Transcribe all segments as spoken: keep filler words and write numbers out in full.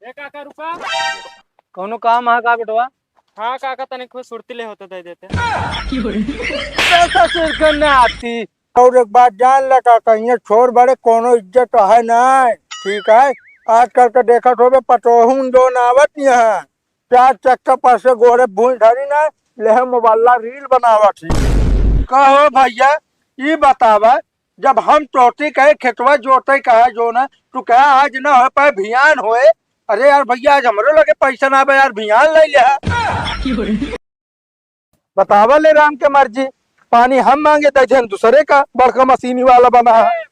ए काका, रुका। कौनो काम है का बेटवा? हाँ काका, तनिक सुरती ले होते दे देते। पैसा शेयर करने आती। और एक बात जान ले काका, ये छोर बड़े कोनो इज्जत तो है ना, ठीक है? आजकल के देखत होबे पतोहून जोन आवत यहाँ, चार चक्का पर से गोड़े भूंज धरी ना, लेहे मोबाइल रील बनावत ही। कहो भैया, ई बतावा, जब हम तोती कहे खेतवा जोते कहा जो ना, तू कहा आज ना हो पाए भियान होए। अरे यार भैया, आज हमरो लगे पैसा ना बा यार, भियान ले ले। बतावा ले राम के मर्जी, पानी हम मांगे दे जन दूसरे का बड़का मशीनी वाला बना है।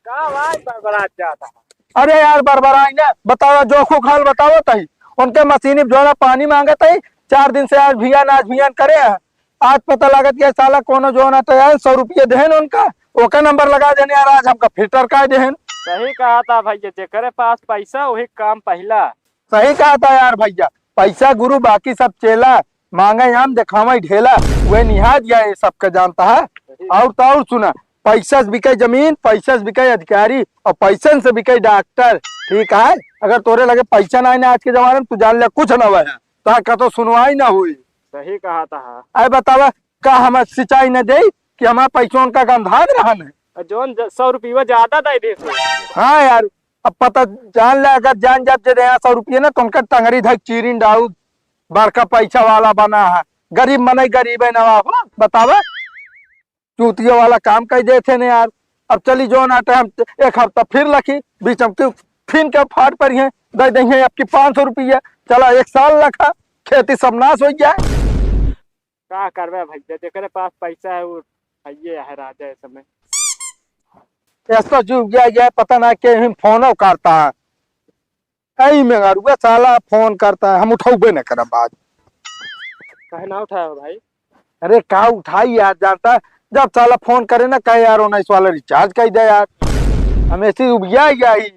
का भाई बड़बड़ात जाता है? अरे यार बड़बड़ाई ना, बतावा जोखो खाल बतावा तही। उनके मशीनी जो ना पानी मांगत है, चार दिन से आज भियान आज भियान करे हैं। आज पता लागत कि साला कोनो जो ना तो यार सौ रुपये देहन उनका, ओका नंबर लगा देने यार, आज हमका फिल्टर का देहन। सही कहा था भैया, जेकरे पास पैसा वही काम पहिला। सही कहा था यार भैया, पैसा गुरु बाकी सब चेला, मांगे आम देखावे ढेला, वह निहाज गया ये सबका जानता है। और तो और सुना, पैसा से बिके जमीन, पैसा से बिके अधिकारी और पैसन से बिके डॉक्टर, ठीक है? अगर तोरे लगे पैसा ना है ना आज के जमाने में, तू जान ले कुछ ना हुआ है, तो का तो सुनवाई ना हुई। सही कहा था। अरे बतावा, का हम सिंचाई न दे कि हमार पैसों का गंधान रहन है? और जौन ज-, सौ रुपया ज्यादा दे दे सो। हाँ यार, अब पता जान ले, अगर जान जाब जे यहाँ सौ रुपये ना, तो उनका टंगरी धक चीरिन डाउद, बड़का पैसा वाला बना है, गरीब मनई गरीब है नवा हो, बतावा। चूतिया वाला काम कर देते ने यार। अब चली जो ना टाइम एक हफ्ता फिर लखी, बीच में क्यों फिन के फाट पर हैं, दे देंगे आपकी पाँच सौ रुपया, चला एक साल लखा, खेती सब नाश हो जाए। का करबे भैया, जेकरे पास पैसा है वो भैये है राजा इस समय। ऐसा जो गया गया पता ना के हम फोन करता है। ऐ मेहरुआ साला फोन करता है, हम उठाउबे न करब आज। काहे ना उठाए हो भाई? अरे का उठाई यार, जानता है, जब साला फोन करे ना, कहे यार उन्नीस वाला रिचार्ज कर दे यार, हम ऐसे उबिया गया ही।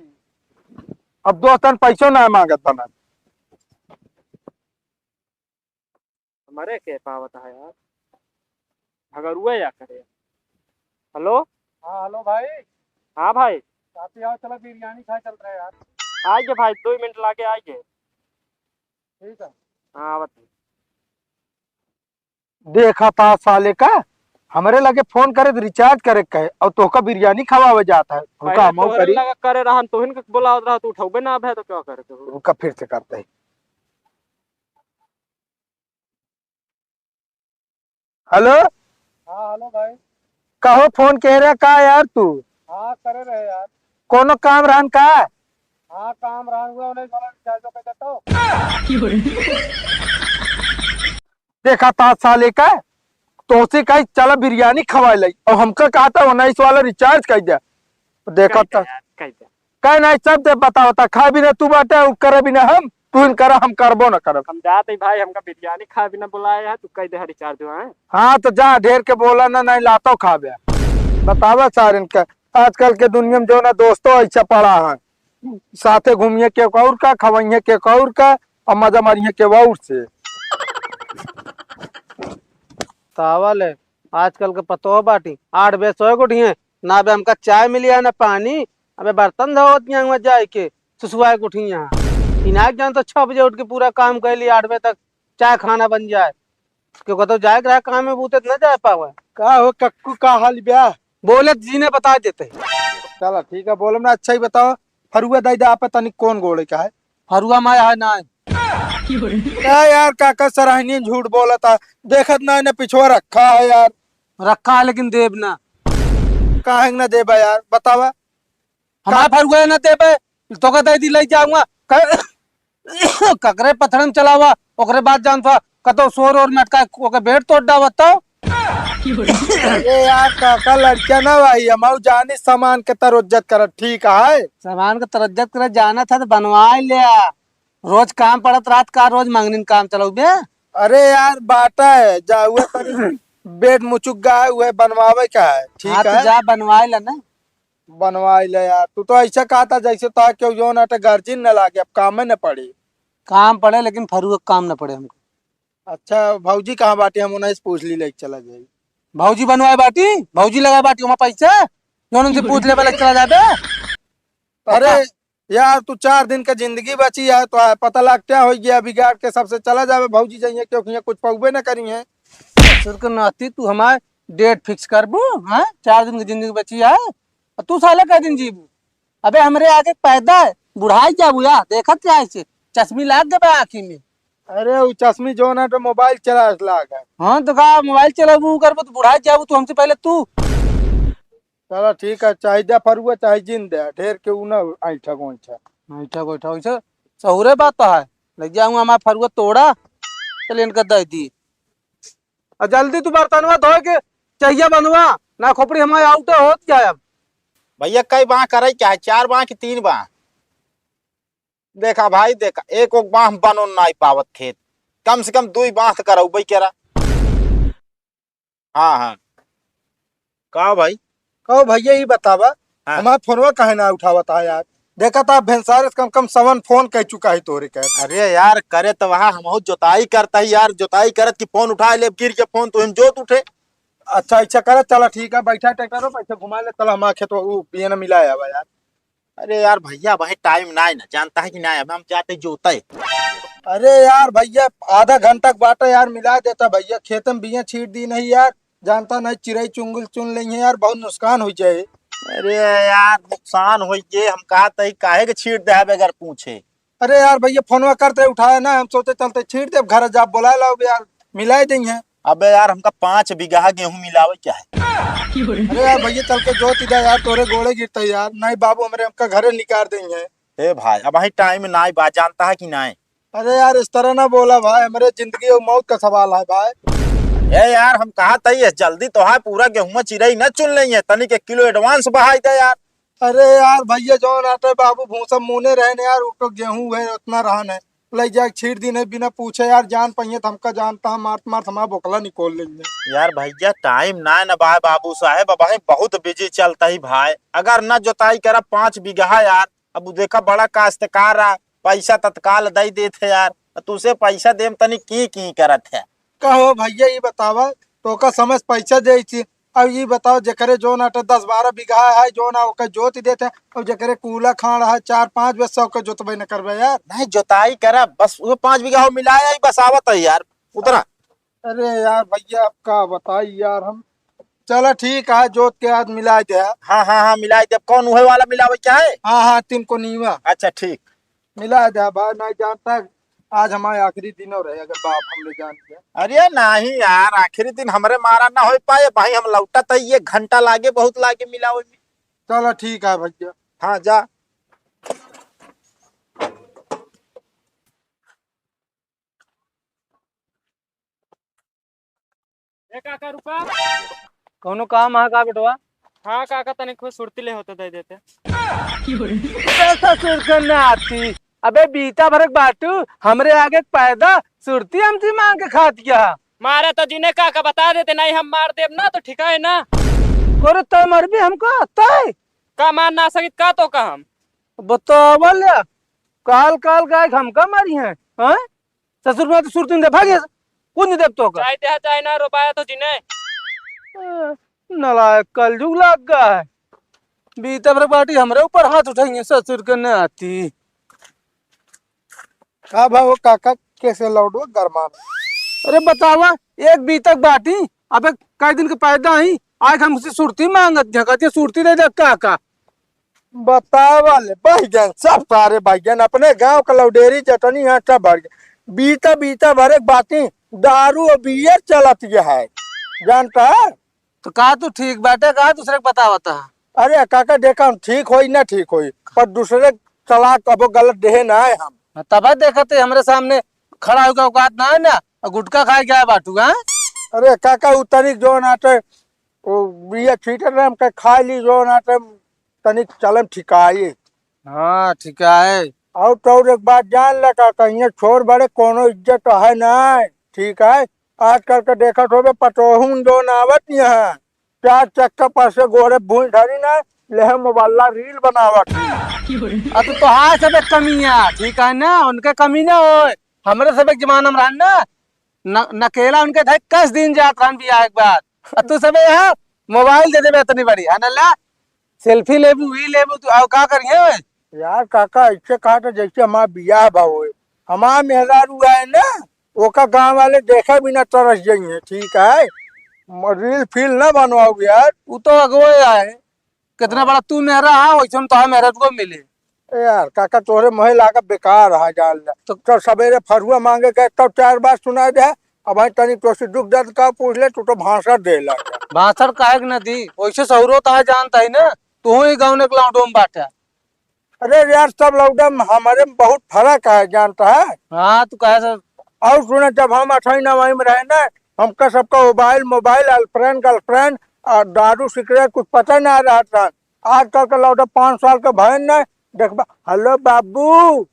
अब दोस्तन पैसों ना मांगत बना। हमारे के पावत है यार, भगरुआ या करे। हेलो। हाँ हेलो भाई। हाँ भाई। काफी आओ, चलो बिरयानी खाए चल रहे हैं यार। आइए भाई, दो मिनट लागे आइए। ठीक है। हाँ आवत है। देखा था साले का, हमरे लगे फोन करे तो रिचार्ज करे कहे और तोहका बिरयानी खवावे जाता है। रुका पहले हम तोहरे करी। लगा करे रहन, तोहिन के बोलावत रहा, तू उठाउबे ना भे तो क्या करे तू? रुका फिर से करते हैं। हेलो। हाँ हेलो भाई। कहो फोन कह रहा का यार तू? हाँ करे रहे यार। कोनो काम रहन का? हाँ काम रहन हुआ, उन्हें बोला रिचार्ज कर देता हूँ। देखा था साले का, तोसे कही चला बिरयानी खवाए लाई और हमका कहा था उन्नीस वाला रिचार्ज कर दिया। देखा कह था दे यार, कह दे। कह नहीं सब दे बताओ था, खा भी ना तू बाटे, उ करे भी ना हम, तू इन करा हम करबो ना करब। हम जात ही भाई, हमका बिरयानी खा भी ना बुलाए है, तू कह दे रिचार्ज हुआ है। हाँ तो जा, ढेर के बोला ना, नहीं लातो खाबे। बतावा सार इनका, आजकल के दुनिया में जो ना दोस्तों ऐसा पड़ा है, साथे घूमिए के और का, खवाइए के और का, और मजा मारिए के और से। तावल है, आजकल के पतोह बाटी, आठ बजे सोए के उठिए, ना बे हमका चाय मिली है ना पानी, अबे बर्तन धोवत यहाँ हुआ जाए के, सुसुआ के उठी यहाँ। इनाक जान तो छह बजे उठ के पूरा काम कर ली, आठ बजे तक चाय खाना बन जाए। क्यों कहते जाए के रहा काम में बूते न जाए पावे। का हो कक्कू, का हाल ब्या? बोले जी ने बता देते। चला ठीक है, बोलम ना, अच्छा ही बताओ, फरुआ दाई दा आप तनिक कौन गोड़े का है? फरुआ माय है ना। का यार काका सराहनीय झूठ बोला था, देखत ना ने पिछुआ रखा है यार। रखा है लेकिन देब ना। काहे ना देबा यार, बतावा। हमार का- फरुआ ना देबे, तोका दे दी ले जाऊंगा। क-, ककरे पथड़न चलावा, ओकरे बाद जान था, कतो शोर और मटका, ओके बेड तोड़ डावत तो। अरे यार, काका लड़किया ना भाई, हम जानी सामान के तरह इज्जत करत, ठीक है? सामान के तरह इज्जत करत जाना था तो बनवाए ले आ। रोज काम पड़त रात का, रोज मंगनिन काम चलाऊ बे। अरे यार, बाटा है, जा हुए तनी बेड मुचुक गा है, हुए बनवावे का है, ठीक हाँ, तो है? जा बनवाए ला ना। बनवाई ले यार, तू तो ऐसा कहा था जैसे तो क्यों जो ना तो गार्जियन न लागे, अब काम में न पड़ी। काम पड़े लेकिन फरुआ काम न पड़े हमको। अच्छा, भौजी कहाँ बाटी, हम उन्हें से पूछ ली, लेके चला जाई। भौजी बनवाए बाटी, भौजी लगाए बाटी, वहाँ पैसा, जो उनसे पूछ ले, लेके चला जाबे। अरे, यार, तू चार दिन का जिंदगी बची है, तो आ, पता लग क्या हो गया, बिगाड़ के सबसे चला जावे, भौजी जाइए, क्योंकि यहाँ कुछ पौबे न करी है। ससुर के नाती, तू हमार date fix करबू, हाँ? चार दिन की जिंदगी बची है, और तू साले कै दिन जीबू? अबे, हमरे आगे पैदा है, बुढ़ाई जाबू यार, देखत क्या ऐसे, चश्मी लाग गए आँखी में। अरे, उ चश्मी जो ना तो मोबाइल चला लाग है। हाँ, तो का मोबाइल चलाबू करबू, तो बुढ़ाई जाबू तू हमसे पहले तू। चला ठीक है, चाहे दे फरुआ, चाहे जिन दे, ढेर के उ ना ऐठा गोइठा। ऐठा गोइठा, वैसे सहुरे बात तो है। लग जाऊंगा हमारा फरुआ तोड़ा, चल इनका दे दी। और जल्दी तू बर्तनवा धोए के चहिया बनवा, ना खोपड़ी हमारे आउटे होत जाए अब। भैया, कई बाँह करे क्या है, चार बाँह कि तीन बाँह? देखा भाई, देखा, एक ओक बाँह बनो नाई पावत खेत, कम से कम दुई बाँह तो करउबे केरा। हाँ, हाँ। का भाई? कहो भैया, ई बतावा, हाँ। हमार फोनवा काहे ना उठावत है यार? देखा था, भेंसारे से कम कम सवन फोन कह चुका है तोरे के। अरे यार, करे तो वहाँ हमहू जोताई करता ही यार, जोताई करत की फोन उठा ले, गिर के फोन तो हम जोत उठे। अच्छा, अच्छा, करे, चला ठीक है, बैठा ट्रैक्टर पर, बैठा घुमा ले, चला हमार खेत उ बियन मिला आवा यार। अरे यार भैया, भाई टाइम ना है ना, जानता है कि ना है, अब हम जाते जोते। अरे यार भैया, आधा घंटा के बाटा यार, मिला देता भैया, खेत में बिया छीट दी नहीं यार, जानता नहीं चिड़ई चुंगल चुन लेंगे यार, बहुत नुकसान हो जाए। अरे यार, नुकसान हो गए, हम कहा तई काहे के छीट दे बगैर पूछे। अरे यार भैया, फोनवा करते उठाए ना, हम सोचे चलते छीट देब, घर जा बोला लाओ यार, मिला देंगे। अबे यार, हमका पाँच बीघा गेहूं मिलावे क्या है? अरे यार भैया, चल के जोत दे यार, तोरे गोड़े गिरते यार। नहीं बाबू, हमरे हमका घरे निकाल देंगे। ए भाई, अब भाई टाइम नाई बा, जानता है कि नाई? अरे यार, इस तरह ना बोला भाई, हमरे जिंदगी और मौत का सवाल है भाई। ए यार, हम कहा तई है, जल्दी तो है, पूरा गेहूं चिरई न चुन लेंगे, तनिक एक किलो एडवांस बहाई दे यार। अरे यार भैया, जौन आटे बाबू भूसा मुने रहे न यार, वो तो गेहूं है उतना रहा न, ले जाके छीट दी नहीं बिना पूछे यार, जान पाइए तो हमका जानता है, मारत मारत हमारा बोकला निकोल लेंगे। यार भैया, टाइम ना न बा बाबू साहेब, अब भाई बहुत बिजी चलता ही भाई, अगर न जोताई करा पाँच बीघा यार, अब उ देखा बड़ा काश्तकार आ, पैसा तत्काल दई देत है यार, तुसे पैसा देम तनी की की करत है। कहो भैया, ई बतावा, तोका समय से पैसा दे थी, अब ई बताओ, जेकरे जोन आटे दस बारह बीघा है, जोन आ ओकर जोत देत है, और जेकरे कूला खाड़ है, चार पाँच बीघा, ओकर जोतबे न करबे यार। नहीं, जोताई करा, बस वो पाँच बीघा हो मिलाया ही, बस आवत है यार, उतरा। अरे यार भैया, अब का बताई यार हम। चला ठीक है, जोत के आज मिला दे। हाँ, हाँ, हाँ, मिला दे। कौन उहे वाला मिलावे क्या है? हाँ, हाँ, तीन को नीवा। अच्छा, ठीक। मिला दे भाई, नहीं जानता, आज हमारे आखिरी दिन हो रहे, अगर बाप हमरे जान गया। अरे नहीं यार, आखिरी दिन हमरे मारा ना हो पाए भाई, हम लौटा था, ये घंटा लागे, बहुत लागे मिलावे में। चला ठीक है भैया। हाँ, जा। ए काका, रुका। कौनो काम है का बेटवा? हाँ काका, तनी खुद सुरती ले होते दे देते। ए ससुर के नाती, अबे बीता भरक बाटू, हमरे आगे पैदा सुरती हमसे मांग के खात गया। मारे तो जिने काका बता देते, नहीं हम मार देब ना तो ठीक है ना। करे तय मरबी हमको, तय? का मार ना सकित का तो का हम? बतावल या, काल काल गाय हमका मारी है, हाँ? ससुर में तो सुरती नहीं दे, भाग यहाँ से। कौन नहीं देव तो का? चाहे दे, चाहे ना, रोपाया तो जिने। ए, नालायक, कलजुग लाग गया है। बीता भर बाटी हमरे ऊपर हाथ उठाएंगे, ससुर के नाती। का भाव काका, कैसे लौटो गरमा में? अरे बतावा, एक बीतक बाटी, अबे कई दिन के पैदा ही, आज हमसे सुरती मांगत हैं, कहती है, "सुरती दे दे काका।" बतावा ले, बैगन, सब सारे बैगन, अपने गांव का लौडेरी चटनी है, सब भर गया। बीता, बीता भर एक बाटी, दारू और बियर चलत गया है, जानता है? तो का तू ठीक बाटे, का दूसरे के बतावत है? अरे काका, देखा हम ठीक होई ना ठीक होई, पर दूसरे के सलाह कबो गलत देहे ना है हम। हाँ, तब देखते हमरे सामने खड़ा होकर औकात ना है ना, और गुटखा खाए क्या बाटू, हाँ? अरे काका, उ तनिक जो नाटे, वो बियर छीटे रहे, हम कहे खा ली जो नाटे, तनिक चलम ठिकाई। हाँ, ठिकाए। और तो और एक बात जान ले काका, ये छोर बड़े कोनो इज्जत है ना, ठीक है? आजकल के देखत होबे पतोहुन जो नावत यहाँ, चार चक्का पर से गोड़े भूल धरी ना, लेहे मोबाइल रील बनावत। आ तो तोहार सबे कमिया, ठीक है ना, उनके कमी ना होए। हमरे सबे जमाना में रहन ना, न-, नकेला उनके धाई कस दिन जात रहन बियाह के बाद। आ तू सबे यहाँ मोबाइल दे देबे इतनी बड़ी, है ना ला? सेल्फी लेबू, ई लेबू, तू आओ का करिए? यार काका, ऐसे कहा था जैसे हमार बियाह बा होए। हमार मेहरारू आए ना, ओका गाँव वाले देखे बिना तरस जाइए, ठीक है? म-, रील फील ना बनवाओ यार। उ तो अगुए आए, कितना बड़ा तू मेहरा है, वैसे हम तो मेहरा को मिले। ए यार काका, तोहरे मोहे लागा बेकार है, जान ले। तो तो सवेरे फरुआ मांगे गए, तब चार बात सुनाए दे। अब भाई तनी तोसे दुख दर्द का पूछ ले, तू तो भाषण दे लग। भाषण काहे के न दी, वैसे सहुरो तो है, जानता ही ना, तू ही गाँव ने लौंडो में बाटा। अरे यार, सब लौंडा में हमारे में बहुत फर्क है, जानता है? हाँ, तू कहे सर। और सुने, जब हम अठाई नवाई में रहे ना, हमका सबका मोबाइल, मोबाइल, girlfriend, girlfriend, और दारू, सिगरेट कुछ पता ना रहत रहा। आजकल के लौंडा पाँच साल के भयन ना, देखबा, "हेलो बाबू,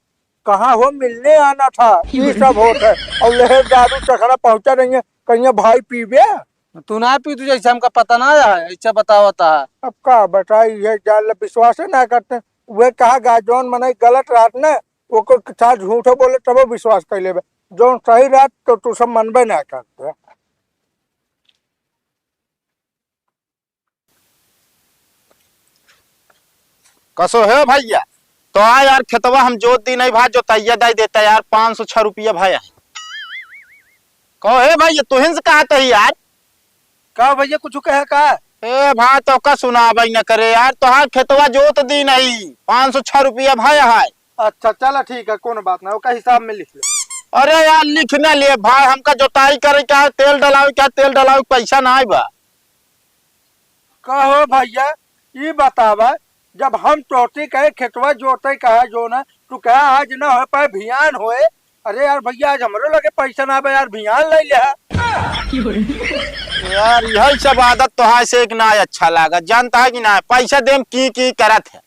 कहाँ हो, मिलने आना था", ये सब होत है। और लेहे दारू चखड़ा पहुँचा रही है, कहिए, "भाई पीबे?" तू ना पी, तू जैसे हमका पता ना है, ऐसे बतावता है। अब का बताई, ये जान ले, विश्वास ही ना करते। वे कहा गा, जौन मनई गलत रहत ना, ओकर साथ झूठो बोले, तबो विश्वास कर लेबे। जौन सही रहत, तो तू सब मनबे ना करते। कसो है भैया? तो आ यार, खेतवा हम जोत दी नहीं भाई, जोतैया दे देता यार, पाँच सौ छह रुपया भाई। कहो हे भैया, तुहिन से कहा तही यार। का भैया, कुछ कहे का? ए भाई, तो का सुनाबे न करे यार, तोहार खेतवा जोत दी नहीं, पाँच सौ छह रुपया भाई है। अच्छा, चला ठीक है, कोनो बात ना, ओका हिसाब में लिख ले। अरे यार, लिख ना लिए भाई, हमका जोताई करे का है, तेल डलावे का है, तेल डलावे के पैसा ना आए बा। कहो भैया, ई बतावा, जब हम तोहती कहे खेतवा जोते कहा जो ना, तू कहा आज ना हो पाए, भियान होए। अरे यार भैया, आज हमरो लगे पैसा ना बा यार, भियान ले ले। यार, यही सब आदत तोहार से एक ना अच्छा लागत, जानता है कि ना? पैसा देम की की करत है।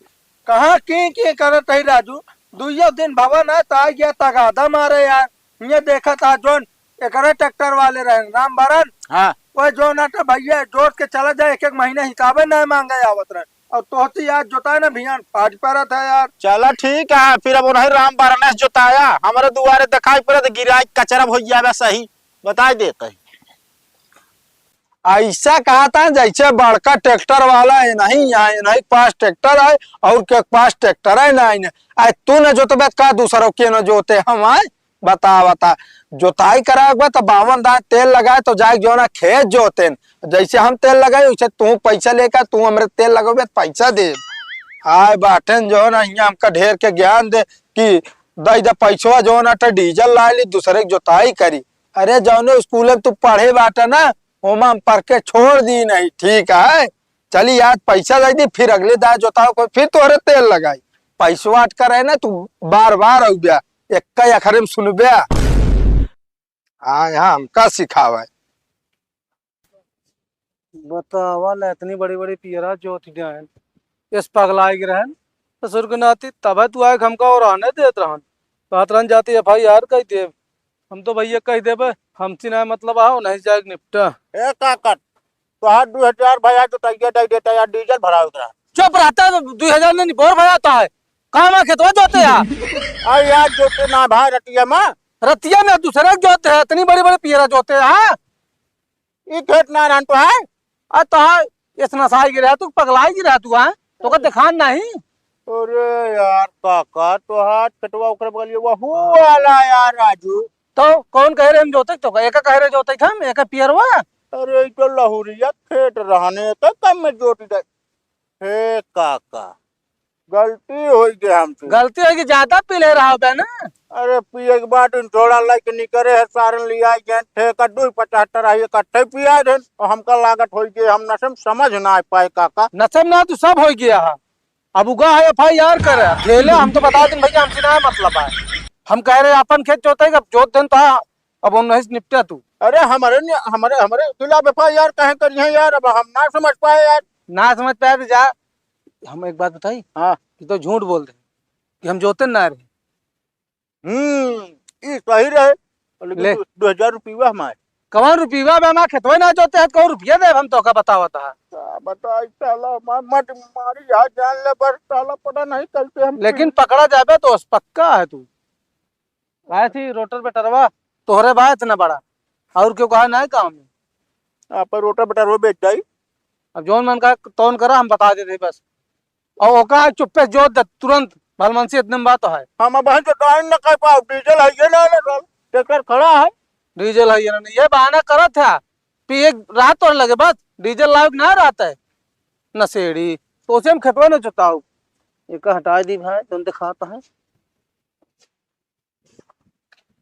कहाँ की की करत है राजू? दुइयो दिन भवन है, तो आ गया तगादा मारे यार। ये देखा था जोन एकरे ट्रैक्टर वाले रहे, रामबरन। हाँ। वो जोन अटे भैया, जोत के चला जाए, एक एक महीना हिसाबे ना मांगे आवत रहे। और तोहती आज जोताए ना भियान, फाट परत है यार। चला ठीक है, फिर अब उन्हें रामबरन से जोताया, हमारे दुआरे दिखाई पड़त, गिराई कचरा हो जावे सही, बताई देते हैं। ऐसा कहा था जैसे बड़का ट्रैक्टर वाला है नहीं, यहाँ इन्हीं के पास ट्रैक्टर है और के पास ट्रैक्टर है नहीं। आए तू न जोतबे का दूसरों के न जोते हम आए? बता, बता। जोताई कराए के बाद तो बावन दाएं तेल लगाए तो जाए जो ना खेत जोते न। जैसे हम तेल लगाए वैसे तू पैसा लेकर तू हमरे तेल लगोबे तो पैसा दे। आए बाटेन जो ना यहाँ हमका ढेर के ज्ञान दे कि दई दे पैसवा जो ना तो डीजल ला ली, दूसरे के जोताई करी। अरे जौने स्कूल में तू पढ़े बाटा ना, ओमा हम पढ़ के छोड़ दी नहीं, ठीक है? चली आज पैसा दे दी, फिर अगले दाएं जोताओ को, फिर तोहरे तेल लगाई। पैसवा अटका रहे ना, तू बार बार अउब्या, एक्का अखरे में सुनब्या। हाँ, यहाँ हमका सिखावे। बतावा ले, इतनी बड़ी बड़ी पियरा जोत जाएन, इस पगलाई के रहन, ससुर के नाती, तबे तू आए हमका और आने देत रहन, कहत रहन जाती एफ आई आर कई देब। हम तो भैया कह देबे, हमसे ना मतलब आओ, नहीं जाए निपटा। ए काका, तोहार दू हजार भैया जोतैया दे देता यार, डीजल भरावे के रहा। चुप रहता है, दू हजार नहीं, बोर भराता है। कहाँ में खेतवा जोते हैं? अरे यार, जोते ना भाई, रतिया में। रतिया में दूसरे के जोते हैं, इतनी बड़ी बड़ी पियरा जोते हैं, हाँ? ई खेत ना रहन तो है? आ तो है, इतना साई गिरा तू, पगलाई गिरा तू, हाँ? तो का दिखान नहीं? अरे यार काका, तो हाथ कटवा ओकरे बगलिए वहू वाला यार राजू। तो कौन कह रहे हम जोते तो का? एका कह रहे जोते हम, एका पियरवा? अरे ई तो लहुरिया खेत रहने के कम में जोत दे। हे काका, गलती होइ गई हमसे। गलती होइ गई, ज्यादा पी ले रहा होता है ना। अरे पिए के बाद इन थोड़ा लाइक निकरे है, सारन लिया गए, ठेका दू पचहत्तर आई, इकट्ठे पिया दे। और हमका लागत होइ गई, हम नशे में समझ ना आ पाए काका। नशे में ना, तू सब होइ गया है। अब उगा है एफ आई आर करे, खेले, हम तो बता दिन भैया, हमसे ना मतलब है। हम कह रहे अपन खेत जोते, अब जोत देन तो है, अब उन्हीं से निपटा तू। अरे हमारे नि-, हमारे, हमारे खिलाफ एफ आई आर काहे करी है यार, अब हम ना समझ पाए यार। ना समझ पाए तो जा, हम एक बात बताई हाँ। कि तो झूठ बोल दे कि हम जोते ना रहे। हम्म, ई सही रहे, लेकिन ले। दू, दू हजार रुपया हमारे। कौन रुपया बे, हमारे खेतवा ना जोते हैं, कौन रुपया दे, हम तो का बतावत है। का बताई साला, हमार मत मारी, यहाँ जान ले बर साला, पता नहीं कैसे हम लेकिन पकड़ा जाबे तो पक्का है तू। काहे थी रोटर बेटरवा तोहरे बा इतना बड़ा, और क्यों कहा ना गाँव में? आप रोटर बेटरवा बेच जाई। अब जौन मन का तौन करा, हम बता देते बस। और ओका चुप्पे जोत दे तुरंत। भलमनसी इतने में बात है। हम अब तो काम न कर पाओ, डीजल है ये ना, ना, ना, ट्रैक्टर खड़ा है। डीजल है ये ना, ये बहाना करत है। पी एक रात और लगे बस, डीजल लायक ना रहता है। नशेड़ी, तो उसे हम खेतवा न जोताओ। एक हटा दी भाई, तुम दिखाता है।